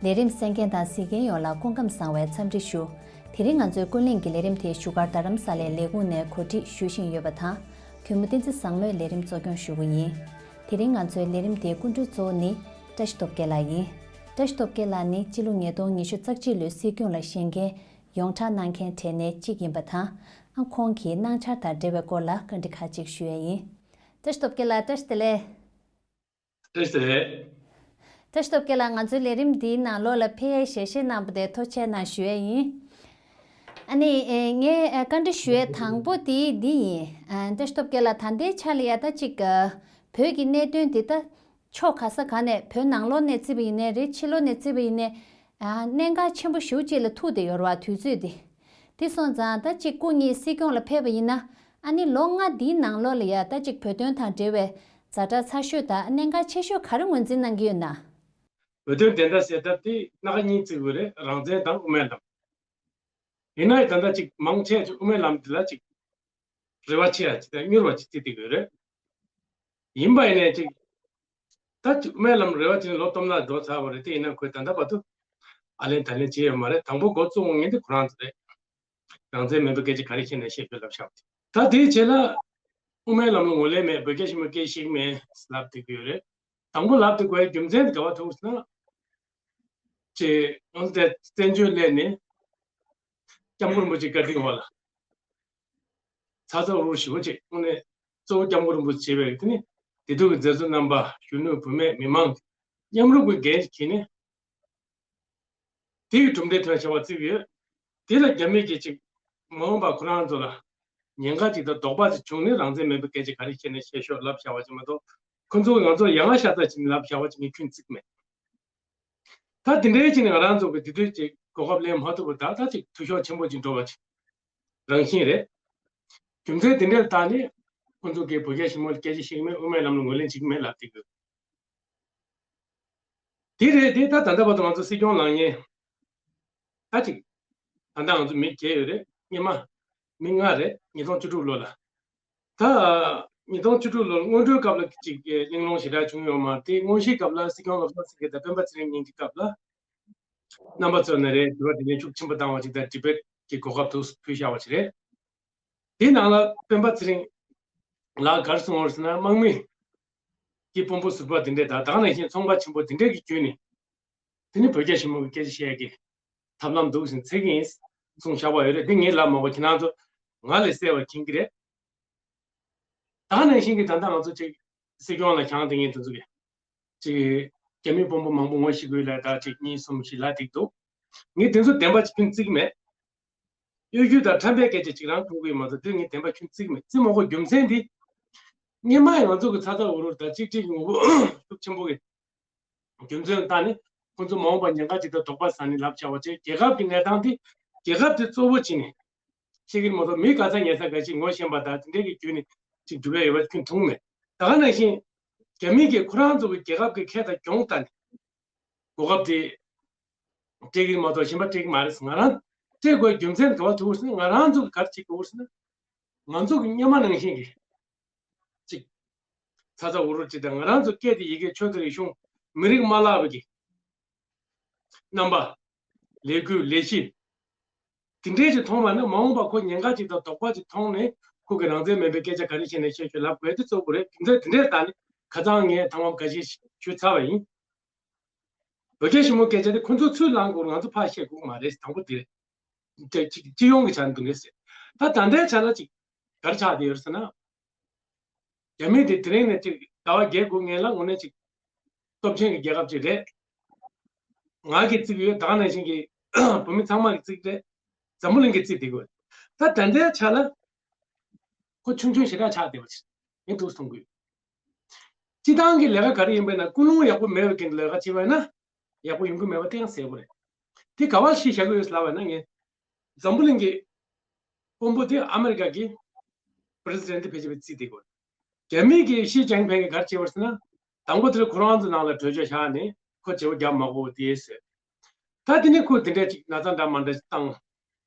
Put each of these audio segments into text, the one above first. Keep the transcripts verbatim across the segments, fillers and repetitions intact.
ལས་རིམ་གསན་མཁན་དང་གཟིགས་མཁན་ཡོངས་ལ་སྐུ་ཁམས་བཟང་བའི་འཚམས་འདྲི་ཞུ། དེ་རིང་ང་ཚོའི་ཀུན་གླེང་གི་ལས་རིམ་དེ་བཞུགས་སྒར་རྡ་རམ་ས་ལའི་ལས་ཁུངས་ནས་གོ་སྒྲིག་ཞུ་བཞིན་ཡོད་པ་དང་། གུས་མོ་བསྟན་འཛིན་བཟང་མོས་ལས་རིམ་གཙོ་སྐྱོང་ཞུ་རྒྱུ་ཡིན། དེ་རིང་ང་ཚོའི་ལས་རིམ་དེའི་སྐུ་མགྲོན་གཙོ་བོ་ནི་བཀྲ་ཤིས་སྟོབས་རྒྱལ་ལགས་ཡིན། བཀྲ་ཤིས་སྟོབས་རྒྱལ་ལགས་ནི་སྤྱི་ལོ་ཉིས་སྟོང་ཉི་ཤུ་རྩ་གཅིག་ལོའི་སྲིད་སྐྱོང་ལ་བཞེངས་མཁན་ཡོངས་གྲགས་གནང་མཁན་གྲས་ནས་གཅིག་ཡིན་པ་དང་། ཨ་ཁོང་གི་གནང་འཆར་དང་འབྲེལ་བའི་སྐོར་ལ་བཀའ་འདྲི་ཁག་ཅིག་ཞུ་ཡས་ཡིན། བཀྲ་ཤིས་སྟོབས་རྒྱལ་ལགས་བཀྲ་ཤིས་བདེ་ལེགས། བཀྲ་ཤིས་བདེ་ལེགས། བཀྲ་ཤིས་སྟོབས་རྒྱལ་ལགས། ང་ཚོའི་ལས་རིམ་འདིའི་ནང་ལོགས་ལ་ཕེབས་ཡས་ཞལ་བཞེས་གནང་བ་དེ་ཐུགས་རྗེ་གནང་ཞུ་ཡས་ཡིན། ཨ་ནི་ཨེ་ངས་ཨ་བཀའ་འདྲི་ཞུ་ཡས་དང་པོ་དེ་འདི་ཡིན། ཨ་བཀྲ་ཤིས་སྟོབས་རྒྱལ་ལགས། ད་ལྟའི་ཆ་ལ་ཡ་ད་ཅིག་ཨ་བོད་ཀྱི་གནད་དོན་འདི་ད་ཕྱོགས་ག་ས་ག་ནས་བོད་ནང་ལོགས་ནས་བརྩིས་པ་ཡིན་ནའི་རེད། ཕྱི་ལོགས་ནས་བརྩིས་པ་ཡིན་ནའི་ཨ་གནད་འགག་ཆེན་པོ་ཞེ་པོ་ཅིག་ལ་ཐུག་བསྡད་ཡོད་རེད་བ། དུས་ཚོད་འདི། དེ་སོང་ཙང་ད་ཅིག་སྐུ་ཉིད་སྲིད་སྐྱོང་ལ་ཕེབས་པ་ཡིན་ན། ཨ་ནི་ལོ་ལྔ་འདིའི་ནང་ལོགས་ལ་ཡ་ད་ཅིག་བོད་དོན་དང་འབྲེལ་བའི་ཛ་དྲག་ཚ་ཤོས་དང་གནད་འགག་ཆེ་ཤོས་ག་རེ་ངོས་འཛིན་གནང་གི་ཡོད་ན། བོད་དོན་བདེན་མཐའ་གསལ་ཐབས་དེ་སྣ་ཁ་གཉིས་བརྩི་དགོས་རེད། རང་བཙན་དང་དབུ་མའི་ལམ། ཡིན་ན་ཡང་ད་ལྟ་ཅིག་མང་ཆེ་ཅིག་དབུ་མའི་ལམ་དེ་ལ་ཅིག་རེ་བ་ཆེ་ཡ་ཅིག་དང་མྱུར་བ་ཅིག་བརྩི་བསྡད་ཀྱི་ཡོད་རེད། ཡིན་པ་ཡིན་ནའི་ཅིག་ད་ཅིག་དབུ་མའི་ལམ་རེ་བ་བྱས་ནས་ལོ་སྟོང་ལྔ་འགྲོ་ཚར་བ་རེད། དེ་ཡིན་ན་ཁོས་ད་ལྟ་བར་དུ་ཨ་ལན་ད་ལན་བྱས་ཡོད་མ་རེད། དང་པོ་འགོ་བཙུགས་མཁན་དེ་ཁོ་རང་ཚོ་རེད། རང་བཙན་མེད་པའི་སྐད་ཆ་ག་རེ་བཤད་ན་བཤད་ཆོག་ལབ་བཞག་པ་དེ། ད་དེའི་རྗེས་ལ་དབུ་མའི་ལམ་ལ་ངོས་ལེན་མེད། བོད་རྒྱ་ཞི་མོལ་སྐད་ཆ་བཤད་ཀྱི་མེད་ལབ་བསྡད་ཀྱི་ཡོད་རེད། དང་པོ་ལབ་བསྡད་དགོས་ཡའི་རྒྱུ་མཚན་དེ་ག་པར་ཐུག་ཟེར་ན། ཅེས་འོན་ཏེ་བཙན་བྱོལ་སླེབས་ནས་སྐྱབས་མགོན་རིན་པོ་ཆེ་བཀའ་དྲིན་འོག་ལ་ཚ་ཚ་འུར་འུར་ཞེ་པོ་ཅིག་དངོས་གནས་གཙོ་བོ་སྐྱབས་མགོན་རིན་པོ་ཆེ་བྱས་པའི་དེ་ནི་བདེ་སྡུག་གི་མཛད་གཙོ་རྣམ་པ། གཞོན་ནུ་བུད་མེད་མི་མང་མཉམ་རུབ་ཀྱི་འགན་ཞིག་འཁྱེར་ནས། དེ་ཡི་གྲུབ་འབྲས་ཐོན་བྱ་བ་བརྩི་གི་ཡོད། དེ་ལ་རྒྱ་མི་གིས་ཅིག་མ་འོངས་པ་ཁོ་རང་ཚོ་ལ་ཉེན་ཁ་ཅིག་དང་དོགས་པ་ཅིག་བྱུང་ནས་རང་བཙན་མེད་པའི་སྐད་ཆ་ག་རེ་བཤད་ན་བཤད་ཤོག་ལབ་བྱ་བ་ཅིག་མ་གཏོགས། ཁོ་ཚོ་ང་ཚོར་ཡ་ང་ཤ་ཚ་ཅིག་ལབ་བྱ་བ་ཅིག་ངས་ཁྱོན་བརྩི་གི་མེད། ད་དེ་འདྲའི་ཅིག་ནས་ང་རང་ཚོ་གི་དེ་དུས་ཅིག་གོ་སྐབས་ལེན་མ་ཐུབ་པ་ད་ལྟ་ཅིག་འཐུས་ཤོར་ཆེན་པོ་ཅིག་འགྲོ་བ་ཅིག་རང་བཞིན་རེད། རྒྱུ་མཚན་དེ་འདྲར་བརྟེན་ནས་ཁོ་ཚོ་གིས་བོད་རྒྱ་ཞི་མོལ་སྐད་ཆ་བཤད་ཀྱི་མེད། དབུ་མའི་ལམ་ལ་ངོས་ལེན་བྱེད་ཀྱི་མེད་ལབ་བསྡད་ཀྱི་ཡོད། དེ་རེད་དེ། ད་ད་ལྟ་བར་དུ་ང་ཚོ་སྲིད་སྐྱོང་ལངས་མཁན་ད་ཅིག་ད་ལྟ་ང་ཚོ་མི་བརྒྱད་ཡོད་རེད། སྔོན་མ་མི་ལྔ་རེད། ཉིས་སྟོང་བཅུ་དྲུག་ལོ་ལ། ད་ཉིས་སྟོང་བཅུ་དྲུག་ལོར་སྔོན་འགྲོའི་སྐབས་ལ་ཅིག་གླེང་སློང་ཞེ་དྲག་བྱུང་ཡོད་མ་རེད། དེ་དངོས་གཞིའི་སྐབས་ལ་སྲིད་སྐྱོང་བློ་བཟང་སེང་གེ་དང་སྤེན་པ་ཚེ་རིང་གཉིས་ཀྱི་སྐབས་ལ་རྣམ་པ་ཚོ་ནས་རེད། དྲི་བ་དྲིས་ལན་ཤུགས་ཆེན་པོ་བཏང་བ་ཅིག་དང་། ཌི་བེཊ་ཀྱི་གོ་སྐབས་དུ་ཕུལ་བཞག་པ་ཅིག་རེད། དེའི་ནང་ལ་སྤེན་པ་ཚེ་རིང་ལགས་ག་རེ་གསུངས་པ་རེད་ཟེར་ན། དམག་མི་གི་དཔོན་པོ་ཟུར་པ་དེ་འདྲས་དང་། ད་ག་ནང་བཞིན་ཚོང་པ་ཆེན་པོ་དེ་འདྲས་ཀྱི་བརྒྱུད་ནས་དེ་ནི་བོད་རྒྱ་ཞི་མོལ་གྱི་སྐད་ཆ་བཤད་ཀྱི་ཐབས་ལམ་འདུག་ཟེར་འཚོལ་གྱི་ཡིན་གསུངས་བཞག་པ་ཡོད་རེད། འདི་ངས་ལབ་མ་དགོས། ཁྱེད་རང་ཚོ་ང་ལས་གསལ་བར་མཁྱེན་གྱི་རེད། ད་ག་ནང་བཞིན་གྱི་ད་ལྟ་ང་ཚོ་ཅིག་སྲིད་སྐྱོང་ལ་བཞེངས་བསྡད་མཁན་དེ་ཚོ་གི་ཅིག་རྒྱ་མིའི་དཔོན་པོ་མང་པོ་ངོ་ཤེས་ཀྱི་ཡོད་ལ། ད་ཅིག་གཉིས་གསུམ་ཞིག་ལབ་བསྡད་འདུག་ངས་དེ་ཚོ་བདེན་པ་ཅིག་ཁྱོན་བརྩི་གི་མེད། གཡོ་སྒྱུ་དང་ཁྲམ་པའི་སྐད་ཆ་ཅིག་རང་མཐོང་གི་ཡོད་མ་གཏོགས། དེ་ངས་བདེན་པ་ཁྱོན་བརྩི་གི་མེད། བརྩི་མ་དགོས་རྒྱུ་མཚན་འདི། སྔོན་མ་ཡང་ང་ཚོ་གི་ཚ་ཚ་འུར་འུར་དང་གཅིག་སྒྲིལ་གྱི་ངོ་བོ་ཤུགས་ཆེན་པོ་གི་རྒྱུ་མཚན་བཏང་ནས་ཁོང་ཚོ་མ་འོངས་པ་ཉེན་ཁ་ཅིག་དང་དོགས་པ་ཟ་ནས་ལབ་བྱ་བ་བྱས། རྒྱལ་ཁབ་ཀྱི་གནས་སྟངས་འདི་རྒྱལ་ཁབ་དེ་གཙོ་བོ་བྱས་ནས་བཤད་ཀྱི་མ་གཏོགས། མི་ག་ཚ་ཉེ་ཚ་འགའ་ཞིག་ངོ་ཤེས་པ་དང་དེ་འདྲའི་གི་བརྒྱུད་ནས་ཅིག་སྒྲུབ་ཡ་ཡོད་པ་ཁྱོན་མཐོང་མེད། ད་ག་ནང་བཞིན་རྒྱ་མི་གིས་ཁོ་རང་ཚོ་གི་རྒྱལ་ཁབ་ཀྱི་ཁེ་དང་གྱོང་བལྟས་ནས་གོ་སྐབས་དེ་སྤྲད་ཀྱི་མ་གཏོགས་གཞན་པ་སྤྲད་ཀྱི་མ་རེད། ང་རང་སྤྲད་དགོས་རྒྱུ་མཚན་ག་པར་ཐུག་ཟེར་ན། ང་རང་ཚོ་གི་ག་རེ་བྱེད་དགོས་ཟེར་ན། ང་ཚོ་གི་སྔོན་མ་ནང་བཞིན་གྱི་ཅིག་ཚ་ཚ་འུར་འུར་ཅིག་དང་། ང་རང་ཚོ་སྐད་དེ་ཡི་གེ་ཆོས་དང་རིག་གཞུང་མི་རིགས་མ་བརླག་པ་གི་རྣམ་པ། ལས་འགུལ་ལས་གཞི་དེ་འདྲས་ཅིག་མཐོང་བ་ན། མ་འོངས་པ་ཁོ་ཉེན་ཁ་ཅིག་དང་དོགས་པ་ཅིག་མཐོང་ནས་ཁོ་གི་རང་བཙན་མེད་པའི་སྐད་ཆ་ག་རེ་བཤད་ན་བཤད་ཆོག་ལབ་དགོས་དེ་གཙོ་བོ་རེད། དེ་འདྲས་དེ་འདྲས་ད་ནི་ཁ་སང་ངས་ཐེངས་མ་འགའ་ཤས་ཞུས་ཚར་བ་ཡིན། བོད་རྒྱ་ཞི་མོལ་སྐད་ཆ་དེ་ཁོ་ཚོ་ཚུར་ལངས་དགོས། ང་ཚོ་ཕར་བཤད་དགོས་མ་རེད། དང་པོ་དེ་རེད། དེ་གཅིག་སྤྱི་ཡོངས་ཀྱི་ཆ་ནས་འདུག་ངེས་ཟེར། ད་ད་ལྟའི་ཆ་ལ་ཅིག་ག་རེ་ཆགས་བསྡད་ཡོད་ཟེར་ན། རྒྱ་མི་དེ་དེ་རིང་ནས་ཅིག་ཟླ་བ་བརྒྱད་དགུ་སྔོན་ལ་དངོས་གནས་ཅིག་སྟོབས་ཆེན་གྱི་རྒྱལ་ཁབ་ཅིག་རེད། ང་གིས་བརྩི་གི་ཡོད། ད་ག་ནང་བཞིན་གྱི་བོད་མི་ཚང་མ་གིས་བརྩི་གི་རེད། འཛམ་བུ་གླིང་གིས་བརྩིས་བསྡད་ཀྱི་ཡོད། ད་ད་ལྟའི་ཆ་ལ་ཁོ་ཆུང་ཆུང་ཞེ་དྲག་ཆགས་བསྡད་པ་ཞིག་ངས་འདུག་མཐོང་གི་ཡོད། སྤྱི་བཏང་གི་ལས་ཀ་ག་རེ་ཡིན་པས་ན། ཀུན་སློང་ཡག་པོ་མེད་པའི་རྐྱེན་གྱིས་ལས་ཀ་བྱས་པས་ན་ཡག་པོ་ཡོང་གི་མེད་པ་དེ་ཡང་གསལ་པོ་རེད། དེ་ག་པར་གཞི་བཞག་གི་ཡོད་ལབ་པ་ན། ངས་འཛམ་བུ་གླིང་གི་དཔོན་པོ་དེ་ཨ་མེ་རི་ཀ་གི་པི་རེ་སི་ཌེན་ཊི་ཕལ་ཆེར་བརྩིས་བསྡད་ཀྱི་ཡོད། རྒྱ་མི་གི་ཞི་ཅིན་ཕིང་གིས་ག་རེ་བྱས་པ་ཟེར་ན། དང་པོ་དེར་ཁོ་རང་ཚོ་ནང་ལ་གྲོས་ཆོད་བཞག་ནས་ཁོ་བརྗེ་པོ་རྒྱབ་མ་དགོས་དེ་ཟེར། ད་དེ་ནས་ཁོས་དེ་འདྲ་ཅིག་ན་ཚ་འདྲ་མ་འདྲ་ཅིག་བཏང་།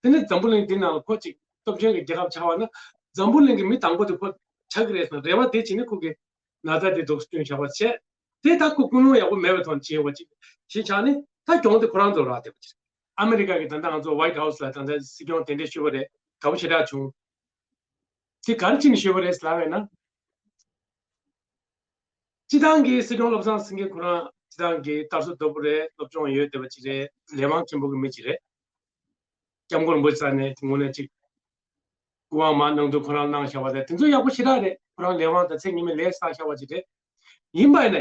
དེ་ནས་འཛམ་བུ་གླིང་འདི་ནང་ལ་ཁོ་ཅིག་སྟོབས་ཆེན་གྱི་རྒྱལ་ཁབ་ཆགས་པ་ན་འཛམ་བུ་གླིང་གི་མི་དང་པོ་དེ་ཁོ་ཆགས་ཀྱི་རེད་ཟེར་རེ་བ་དེ་བྱས་ནས་ཁོ་གིས་ན་ཚ་དེ་འདུག་སེ་བསྐྲུན་བཞག་པ་བྱས། དེ་ད་ཁོ་ཀུན་སློང་ཡག་པོ་མེད་པའི་ཐོག་ནས་བྱས་པ་ཅིག་གཞི་ཆགས་ནས། ད་གྱོང་དེ་ཁོ་རང་ཚོ་རག་བསྡད་པ་ཅིག་རེད། ཨ་མི་རི་ཀ་གི་ད་ལྟ་ང་ཚོ་White House་ལ་ད་ལྟ་སྲིད་སྐྱོང་དེ་འདྲས་ཞུས་པ་རེད། དགའ་པོ་ཞེ་དྲག་བྱུང་། དེ་ག་རེ་བྱས་ནས་ཞུས་པ་རེད་ལབ་པས་ན། སྤྱི་བཏང་གི་སྲིད་སྐྱོང་བློ་བཟང་སེང་གེ་ཁོ་རང་སྤྱི་བཏང་གི་ལྟ་ཚུལ་དོད་པོ་རེད། སློབ་སྦྱོང་ཡོད་བསྡད་པ་ཅིག་རེད། ལས་དབང་ཆེན་པོ་གི་མི་ཅིག་རེད། སྐྱབས་མགོན་རིན་པོ་ཆེ་ས་ནས་དངོས་གནས་ཅིག་སྐུ་དབང་མར་གནང་དུས་ཁོ་རང་གནང་བཞག་པ་དང་དེ་ཚོ་ཡག་པོ་ཞེ་དྲག་རེད། ཁོ་རང་ལས་དབང་དང་ཚེ་ཉི་མའི་ལས་བསགས་བཞག་པ་ཅིག་རེད། ཡིན་པ་ཡིན་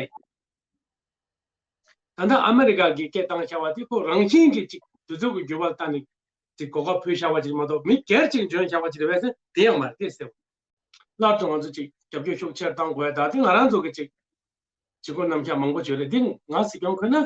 ན་ད་ལྟ་ཨ་མི་རི་ཀ་གིས་སྐད་བཏང་བཞག་པ་དེ་ཁོ་རང་བཞིན་གྱིས་ཅིག་དུས་ཚོད་ཀྱི་འགྱུར་བ་ལ་བལྟས་ནས་ཅིག་གོ་སྐབས་ཕུལ་བཞག་པ་ཅིག་མ་གཏོགས་མི་སྒེར་ཅིག་འཇོན་བཞག་པ་ཅིག་རེད་པས་ཟེར་དེ་ཡང་མ་རེད། དེ་གསལ་པོ། སླར་དུ་ང་ཚོ་ཅིག་རྒྱབ་སྐྱོར་ཤུགས་ཆེར་གཏང་དགོས་ཡ་ད་དེ་ང་རང་ཚོ་གི་ཅིག་བྱེད་སྒོ་རྣམ་གཞག་མང་པོ་བྱོས་རེད། འདི་ང་སྲིད་སྐྱོང་མཁོ་ན་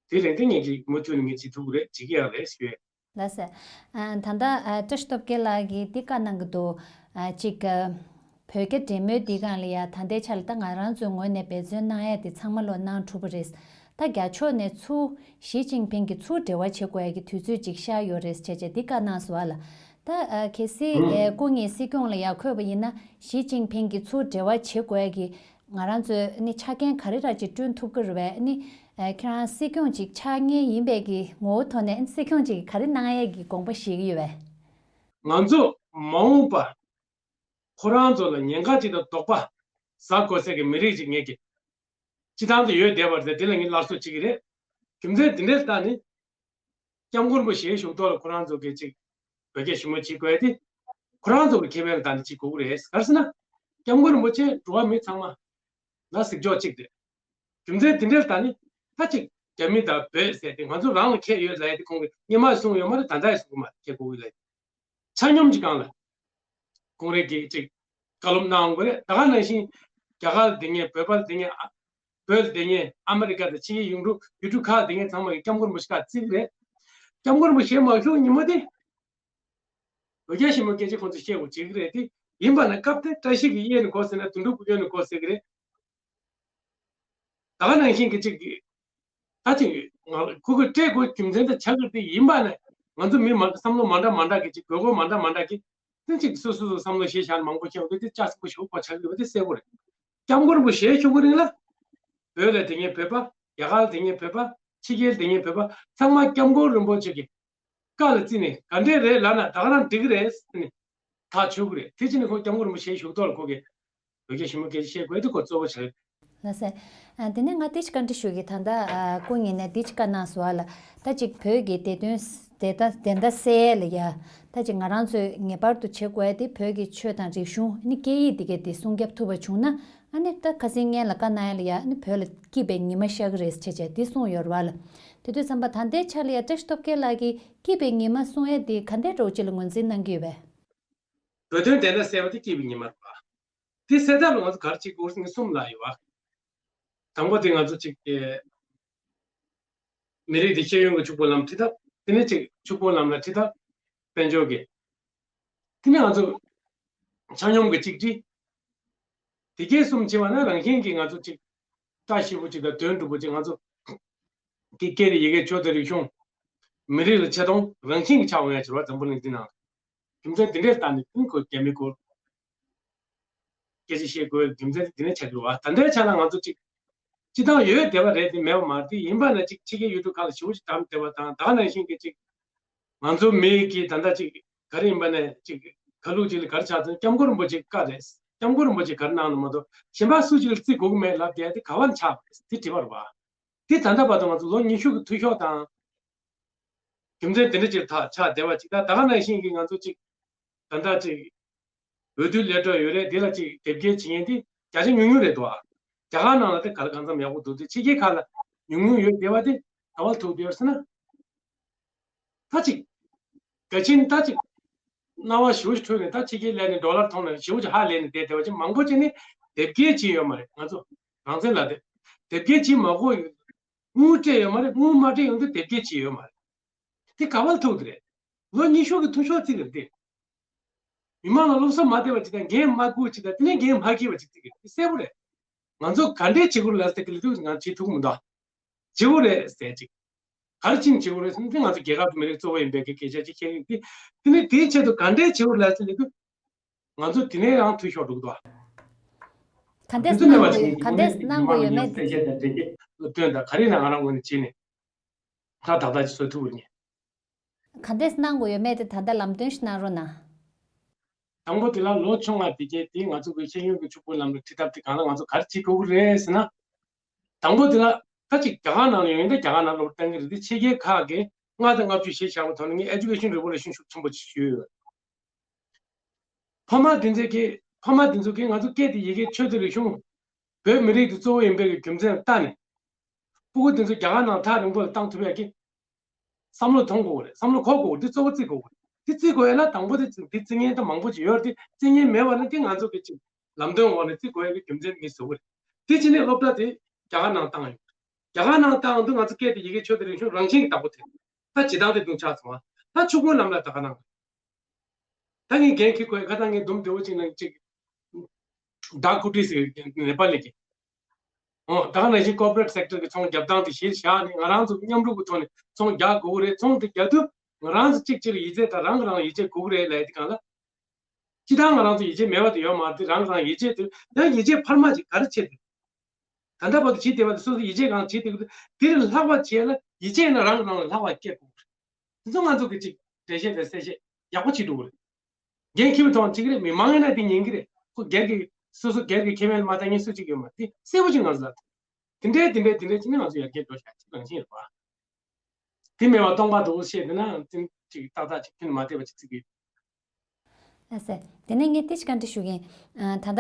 དེ་རིང་དེ་ངས་ཅིག་མུ་མཐུད་ནས་ངས་བྱེད་ཐུབ་ཀྱི་རེད། བྱེད་ཀྱི་ཡང་རེད་ཞུ་ཡས། ལགས་སོ། ཨ། ད་ལྟ་ཨ། བཀྲ་ཤིས་སྟོབས་རྒྱལ་ལགས་ཀྱིས་འདི་བཀའ་གནང་གི་འདུག་ཨ། གཅིག་ཨ། བོད་རྒྱ་འབྲེལ་མོལ་འདི་སྒང་ལ་ཡ་ད་ལྟའི་ཆ་ལ་ད་ང་རང་ཚོའི་ངོས་ནས་འབད་བརྩོན་གནང་ཡ་དེ་ཚང་མ་ལོ་གནང་གྲུབ་པ་རེད། ད་རྒྱ་ཕྱོགས་ནས་ཚུར་ཞི་ཅིན་ཕིང་གིས་ཚུར་འབྲེལ་བ་བྱེད་དགོས་ཡ་གི་དུས་ཚོད་ཅིག་ཤར་ཡོད་རེད་བྱས་བྱས་འདི་བཀའ་གནང་སོང་བ་ལ། ད་ཨ། གལ་སྲིད་ཨེ། སྐུ་ཉིད་སྲིད་སྐྱོང་ལ་ཡ་འཁོད་པ་ཡིན་ན་ཞི་ཅིན་ཕིང་གིས་ཚུར་འབྲེལ་བ་བྱེད་དགོས་ཡ་གི་ང་རང་ཚོས་ནི་ཆ་རྐྱེན་ག་རེ་ར་ཅིག་བསྐྲུན་ཐུབ་ཀྱི་རེད་པས། ནི་ཨ། ཁྱེད་རང་སྲིད་སྐྱོང་ཅིག་ཆགས་ངེས་ཡིན་པའི་གི་ངོ་བོ་ཐོག་ནས་སྲིད་སྐྱོང་ཅིག་ག་རེ་གནང་ཡས་ཀྱི་དགོངས་པ་བཞེས་ཀྱི་ཡོད་པས། ང་ཚོ་མ་འོངས་པར་ཁོ་རང་ཚོ་ལ་ཉེན་ཁ་ཅིག་དང་དོགས་པ་ཟ་དགོས་སའི་གི་མི་རིགས་ཅིག་ངེད་ཀྱི་སྤྱི་བཏང་དུ་ཡོད་བསྡད་པ་རེད། དེ་ལ་ངས་སླར་གསོ་བྱེད་ཀྱི་རེད། རྒྱུ་མཚན་དེ་འདྲའི་ལྟ་ནི། སྐྱབས་མགོན་རིན་པོ་ཆེའི་བཞུགས་ཐོག་ལ་ཁོ་རང་ཚོ་གིས་ཅིག་བོད་རྒྱ་ཞི་མོལ་བྱེད་དགོས་ཏེ། ཁོ་རང་ཚོ་གི་ཁེ་ཕན་ལ་བལྟས་ནས་བྱེད་དགོས་ཀྱི་རེད། ག་རེ་ཟེར་ན། སྐྱབས་མགོན་རིན་པོ་ཆེ་འགྲོ་བ་མི་ཚང་མ་ལ་གཟིགས་ཕྱོགས་གཅིག་རེད། རྒྱུ་མཚན་དེ་འདྲའི་ལྟ་ནི་ད་ཅིག་རྒྱ་མི་དང་བོད་ཟེར་ཏེ་ང་ཚོ་རང་ལ་ཁེ་ཡོད་ལབ་ཡ་དེ་ཁོང་གིས་སྔོན་མ་གསུངས་ཡོད་མ་རེད། ད་ལྟ་ཡང་གསུང་གི་མ་རེད། ཁེ་དགོས་ཀྱི་ལབ་ཡ་ཆ་སྙོམས་ཀྱི་སྒང་ལ། ཀོང་རེ་གིས་ཅིག་བཀའ་སློབ་གནང་དགོས་རེད། ད་ག་ནང་བཞིན་རྒྱ་གར་ལ་བསྡད་མཁན་བོད་པ་ལ་བསྡད་མཁན་ཨ། བོད་ལ་བསྡད་མཁན་ཨ་མི་རི་ཀ་དང་ཕྱི་རྒྱལ་ཡུལ་གྲུ་ཡུལ་གྲུ་ཁག་ལ་བསྡད་མཁན་ཚང་མ་གིས་སྐྱབས་མགོན་རིན་པོ་ཆེ་ཁ་བརྩི་གི་རེད། སྐྱབས་མགོན་རིན་པོ་ཆེ་མ་བཞུགས་ཉིན་མོ་དེ་བོད་རྒྱ་ཞི་མོལ་སྐད་ཆ་ཁོང་ཚོས་བཤད་དགོས་བྱེད་ཀྱི་རེད་དེ། ཡིན་པ་ན་སྐབས་དེ་བཀྲ་ཤིས་ཀྱིས་གཡས་ནས་སྒོ་ཟེར་ན་དོན་གྲུབ་ཀྱིས་གཡོན་ནས་སྒོ་ཟེར་གི་རེད། ད་ག་ནང་བཞིན་གྱི་ཅིག་གི་ད་ཅིག་ང་ཁོ་གི་སྤྲད་དགོས་རྒྱུ་མཚན་དང་ཆ་གི་དེ་ཡིན་པ་ན་ང་ཚོ་མི་མང་བསམ་བློ་མ་འདྲ་མ་འདྲ་གི་ཅིག་དགོས་མཁོ་མ་འདྲ་མ་འདྲ་གི་དེ་ཅིག་སོ་སོ་སོ་བསམ་བློ་བཞེས་བཞག་མང་པོ་བཤད་འོང་དུས་དེ་ལྕགས་སྲིན་པོ་ཞེ་པོ་ཆགས་ཀྱི་ཡོད་པ་དེ་གསལ་པོ་རེད། སྐྱབས་མགོན་རིན་པོ་ཆེ་བཞུགས་ཀྱི་རིང་ལ་བོད་ལ་བསྡད་མཁན་བོད་པ། རྒྱ་གར་ལ་བསྡད་མཁན་བོད་པ། ཕྱི་རྒྱལ་ལ་བསྡད་མཁན་བོད་པ་ཚང་མ་སྐྱབས་མགོན་རིན་པོ་ཆེ་གི་བཀའ་ལ་བརྩིས་ནས་ག་འདྲས་རེད་ལབ་ན་ད་ག་རང་འགྲིག་གི་རེད་ཟེར་ནས་ཐག་ཆོད་ཀྱི་རེད། དེ་ཕྱིན་ནས་ཁོང་སྐྱབས་མགོན་རིན་པོ་ཆེའི་བཞུགས་ཐོག་ལ་ཁོ་གིས་བོད་རྒྱ་ཞི་མོལ་སྐད་ཆ་བཤད་དགོས་དེ་ཁོ་གཙོ་བོ་ཆགས་ཡོད། ལགས་སེ། ཨ། དེ་ནས་ང་དེ་ཅིག་བཀའ་འདྲི་ཞུ་གི། ད་ལྟ་ཨ། སྐུ་ཉིད་ནས་དེ་ཅིག་བཀའ་གནང་སོང་བ་ལ། ད་ཅིག་བོད་ཀྱི་བདེ་དོན་བདེ་ད་བདེན་མཐའ་གསལ་ལ་ཡ། ད་ཅིག་ང་རང་ཚོས་ངེས་པར་དུ་བྱེད་དགོས་ཡ་དེ་བོད་ཀྱི་ཆོས་དང་རིག་གཞུང་ནི་སྐད་ཡིག་འདི་གའི་དེ་སྲུང་སྐྱོབ་ཐུབ་པ་བྱུང་ན། ཨ་ནི་ད་ཁ་སང་སྔོན་ལ་བཀའ་གནང་ཡ་ལ་ཡ་ནི་བོད་ལ་སྐྱིད་པའི་ཉི་མ་ཤར་གི་རེད་ཟེར་བྱས་དེ་གསུངས་ཡོད་རེད་བ་ལ། དེ་དུས་ཙམ་པ་ད་ལྟའི་ཆ་ལ་ཡ་བཀྲ་ཤིས་སྟོབས་རྒྱལ་ལགས་ཀྱིས་སྐྱིད་པའི་ཉི་མ་གསུང་ཡ་དེ་ག་འདྲའི་འདྲ་བོ་ཅིག་ལ་ངོས་འཛིན་གནང་གི་ཡོད་པས། བོད་དོན་བདེན་མཐའ་གསལ་བ་དེ་སྐྱིད་པའི་ཉི་མ་རེད་བ། དེ་གསལ་ཐབས་ལ་ང་ཚོ་ག་རེ་བྱེད་དགོས་ཟེར་ན་གསུམ་ལ་ཡོད་བ། དང་པོ་དེ་ང་ཚོ་གཅིག་གི་མི་རིགས་དེ་ཤེས་ཡོན་གྱི་ཕྱུག་པོ་ལམ་ཁྲིད་ཐབས། དེ་ནས་གཅིག་ཕྱུག་པོ་ལམ་ལ་ཁྲིད་ཐབས་དཔལ་འབྱོར་གྱི། དེ་ནས་ང་ཚོ་ཆ་སྙོམས་ཀྱི་གཅིག་སྒྲིལ། དེ་གས་གསུམ་བྱེད་པ་ན་རང་བཞིན་གྱིས་ང་ཚོ་གཅིག་བཀྲ་ཤིས་པོ་གཅིག་དང་དོན་འགྲུབ་པོ་གཅིག་ང་ཚོ་གི་སྐད་རིགས་ཡི་གེ་ཆོས་དང་རིག་གཞུང་། མི་རིགས་ལ་ཆེ་མཐོང་རང་བཞིན་གྱིས་ཆགས་འོང་ཡ་ཕྱིར་བ་འཛམ་བུ་གླིང་འདི་ནང་རྒྱུ་མཚན་འདི་འདྲས་བལྟས་ནས་ཀུན་གོ་རྒྱ་མི་སྐོར་སྐད་ཆ་བཤད་དགོས་རྒྱུ་མཚན་འདི་ནས་ཆགས་ཀྱི་འདུག་བ། ད་ལྟའི་ཆ་ལ་ང་ཚོ་གཅིག་སྤྱི་བཏང་ཡོད་བསྡད་པ་རེད་དེ་མེད་པ་མ་རེད། དེ་ཡིན་པ་ན་གཅིག་ཕྱི་རྒྱལ་ཡུལ་གྲུ་ཁག་ལ་ཞེ་པོ་ཅིག་བསྡམས་བསྡད་པ་དང་ད་ག་ནང་བཞིན་གྱི་གཅིག་ང་ཚོ་མི་གི་ད་ལྟ་གཅིག་ག་རེ་ཡིན་པ་ནས་གཅིག་ཁ་ལུགས་གཅིག་ལ་ག་རེ་ཆགས་ཚུལ་སྐྱབས་མགོན་རིན་པོ་ཆེ་བཀའ་རེད། སྐྱབས་མགོན་རིན་པོ་ཆེ་ག་རེ་གནང་ནོ་མ་གཏོགས་གཞན་པ་སུ་གཅིག་ལ་བརྩི་དགོས་ཀྱི་མེད་ལབ་བསྡད་དེ་ག་བ་ཆགས་པ་རེད། དེ་དྲི་བ་རེད་བ། དེ་ད་ལྟ་བར་དུ་ང་ཚོ་ལོ་ཉི་ཤུ་གི་འཐུས་ཤོར་དང་། རྒྱུ་མཚན་དེ་འདྲ་ཅིག་ཐག་ཆགས་བསྡད་པ་ཅིག་ད་ད་ག་ནང་བཞིན་གྱི་ང་ཚོ་ཅིག་ད་ལྟ་ཅིག་འོས་བསྡུ་ལས་གྲྭ་ཡོད་རེད། དེ་ལ་ཅིག་དེབ་སྐྱེལ་བྱེད་མཁན་དེ་བརྒྱ་ཆ་ཉུང་ཉུང་རེད་འདུག་ཨ། རྒྱ་གར་ནང་ལ་དེ་ག་ལ་གང་འཚམ་ཡག་པོ་འདུག་དེ་ཕྱི་རྒྱལ་ཁག་ལ་ཉུང་ཉུང་ཡོད་བསྡད་པ་དེ་ག་བ་ཐུག་བསྡད་ཡོད་ཟེར་ན། ད་ཅིག་ག་ཆེན་ད་ཅིག་སྣང་བ་ཞེ་པོ་ཅིག་འཁྲུལ་ནས་ད་ཕྱི་རྒྱལ་སླེབས་ནས་ཌོ་ལར་མཐོང་ནས་ཞེ་པོ་ཅིག་ཧ་ལས་ནས་བསྡད་བསྡད་པ་ཅིག་མང་པོ་ཅིག་ནི་དེབ་སྐྱེལ་བྱས་ཡོད་མ་རེད། ང་ཚོ་རང་བཙན་ལ་དེ་དེབ་སྐྱེལ་བྱས་མ་དགོས་ཡོད། དངུལ་སྤྲད་ཡོད་མ་རེད། དངུལ་མ་སྤྲད་ཡོང་དུས་དེབ་སྐྱེལ་བྱས་ཡོད་མ་རེད། དེ་ག་བ་ལ་ཐུག་དེ་རེད། ལོ་ཉི་ཤུ་གི་འཐུས་ཤོར་བརྩི་གི་རེད་དེ། མི་མང་ལ་སློབ་གསོ་མ་བསྡད་པ་ཅིག་དང་འགན་མ་འཁུར་ཅིག་དང་དེ་ནས་འགན་མ་འཁྱེར་བ་ཅིག་བརྩི་གི་རེད། དེ་གསལ་པོ་རེད། ང་ཚོ་ག་འདྲས་བྱེད་དགོས་རེད་ལབ་ཟེར་གི་ལབ་དུས་ང་བྱེད་ཐུབ་མི་འདུག་བྱེད་དགོས་རེད་ཟེར་ཅིག་ག་རེ་བྱས་ནས་བྱེད་དགོས་རེད་ཟེར་ན་དེ་ང་ཚོ་རྒྱལ་ཁབ་ཀྱི་མི་རིགས་གཙོ་བོ་ཡིན་པའི་གི་སྐད་ཆ་ཅིག་བཤད་ཀྱི་ཡོད་དེ། དེ་ནས་དེའི་ཆེད་དུ་ག་འདྲས་བྱེད་དགོས་རེད་ལབ་ཟེར་ལབ་དུས་ང་ཚོ་དེ་ནས་རང་འཐུས་ཤོར་འགྲོ་གི་འདུག་ག་འདྲས་གནང་དགོས་ག་འདྲས་གནང་དགོས་ཡོད་མེད་དེ། གསལ་བཤད་དང་འགྲེལ་བཤད་སློབ་སྟོན་དང་ག་རེ་ཡིན་ན་ང་རང་ངོས་ནས་བྱས་ནས། ད་ཏག་ཏག་ཅིག་བཟོ་ཐུབ་ཀྱི་རེད། ག་འདྲས་གནང་དགོས་ཡོད་མེད་དེ་ད་ལྟ་ལམ་སྟོན་ཞིག་གནང་རོགས་གནང་། དང་པོ་དེ་ལ་ལོ་ཆུང་བ་དེ་གས་དེ་ང་ཚོ་གི་ཤེས་ཡོན་གྱི་ཕྱུག་པོའི་ལམ་ལུགས་ཁྲིད་ཐབས་དེ་གང་ལ་ང་ཚོ་ག་རེ་བྱེད་དགོས་ཀྱི་རེད་ཟེར་ན། དང་པོ་དེ་ལ་ད་ཅིག་རྒྱ་གར་ནང་ལ་ཡོང་ཡིན་ད་རྒྱ་གར་ནང་སློབ་གྲྭ་བཏང་གི་རེད་དེ། ཕྱི་རྒྱལ་ཁག་གི་ལྔ་དང་ལྔ་བཅུ་གཞི་བཞག་པའི་ཐོག་ནས་ངས་ཨེ་ཇུ་ཀེ་ཤན་རི་ཝོ་ལུ་ཤན་ཤུགས་ཆེན་པོ་ཞིག་ཞུས་ཡོད། ཕ་མ་དེ་ཚོ་གིས་ཕ་མ་དེ་ཚོ་གིས་ང་ཚོ་སྐད་དེ་ཡི་གེ་ཆོས་དང་རིག་གཞུང་བོད་མི་རིགས་དེ་གཙོ་བོ་ཡིན་པའི་རྒྱུ་མཚན་ལྟ་ནས། སྤུ་གུ་དེ་ཚོ་རྒྱ་གར་ནང་ཐག་རིང་པོ་ལ་བཏང་ཐུབ་ཡག་གི་བསམ་བློ་ཐོངས་དགོས་རེད། བསམ་བློ་འཁོར་དགོས་རེད། འདི་གཙོ་བོ་བརྩི་དགོས་རེད། འདི་བརྩི་དགོས་ཡ་ལ་དང་པོ་དེ་འདི་བརྩི་མཁན་ད་མང་པོ་ཅིག་ཡོད་རེད། དེ་བརྩི་མཁན་མེད་པ་ན་དེ་ང་ཚོ་གི་ཅིག་ལམ་སྟོན་འོག་ནས་བརྩི་དགོས་ཡ་གི་རྒྱུ་མཚན་ངས་ཟེར་གི་རེད། དེ་ཕྱི་ནས་སློབ་གྲྭ་དེ་རྒྱ་གར་ནང་བཏང་ཡོད། རྒྱ་གར་ནང་བཏང་དུས་ང་ཚོ་སྐད་དེ་ཡི་གེ་ཆོས་དང་རིག་གཞུང་རང་བཞིན་གྱི་བདག་པོ་དེ་ད་ཇི་ལྟར་དེ་དུང་ཆགས་སོང་བ། ད་ཕྱུག་པོའི་ལམ་ལ་ད་ག་ནང་ད་ངས་འགན་འཁྱེར་དགོས་ཁ་ད་ངས་འདུམ་བདེ་བོ་ཅིག་ནང་ཅིག་ད་ཀུ་ཊི་ཟེར་ནེ་པ་ལི་གི། འོ་ད་ག་ནང་བཞིན་ཀོར་པོ་རེ་ཊི་སེག་ཊར་གི་ཚོང་རྒྱབ་སྟངས་དེ་གཞིར་བཞག་ནས་ང་རང་ཚོ་མཉམ་རུབ་ཀྱི་ཐོག་ནས་ཚོང་རྒྱག་དགོས་ཀྱི་རེད། ཚོང་དེ་རྒྱག་དུས་ང་རང་ཚོ་གཅིག་གཅིག་ལ་ཡིད་ཆེས་དང་རང་གི་རང་ལ་ཡིད་ཆེས་དགོས་ཀྱི་རེད་ལབ་ཡ་དེ་གང་ལ། སྤྱི་བཏང་ང་རང་ཚོ་ཡིད་ཆེས་མེད་པ་དེ་ཡོད་མ་རེད། དེ་རང་གི་རང་ཡིད་ཆེས་དེ་ཡང་ཡིད་ཆེས་འཕར་མ་ཅིག་ག་རེ་བྱེད་དེ། ད་ལྟ་བར་དུ་བྱེད་བསྡད་པ་དེ་སོ་སོ་ཡིད་ཆེས་གང་བྱེད་བསྡད་ཀྱི་འདུག་དེ་ལས་ལྷག་པ་བྱས་ལ་ཡིད་ཆེས་ཡིན་ན་རང་གི་རང་ལ་ལྷག་པ་སྐྱེ་དགོས་རེད། དེ་ཚོ་ང་ཚོ་གི་ཅིག་འགྲེལ་བཤད་དང་གསལ་བཤད་ཡག་པོ་བྱེད་འགྲོ་གི་རེད། འགན་འཁྱེར་བའི་ཐོག་ནས་བྱེད་ཀྱི་རེད། མི་མང་ཡིན་ན་དེ་ཉན་གྱི་རེད། ཁོ་སྒེར་གྱི་སོ་སོ་སྒེར་གྱི་ཁེ་ཕན་མ་ལྟ་མཁན་སུ་གཅིག་ཡོད་མ་རེད། དེ་གསལ་པོ་ཅིག་ང་ཚོ་ལ་དེ་འདྲའི་དེ་འདྲའི་དེ་འདྲའི་ཅིག་ནི་ང་ཚོ་ཡར་རྒྱས་འགྲོ་བཞག་ཅིག་རང་བཞིན་རེད་པ། དེ་མེད་པ་སྟོང་པ་འདུག་བཤད་འདི་ན་དེ་ཅིག་ཏག་ཏག་ཅིག་ཕན་མ་ཐེག་པ་ཅིག་བརྩི་གི་ཡོད། ལགས་སེ། དེ་ནས་ངས་ཏིས་བཀའ་འདྲི་ཞུ་གིན། ད་ལྟ་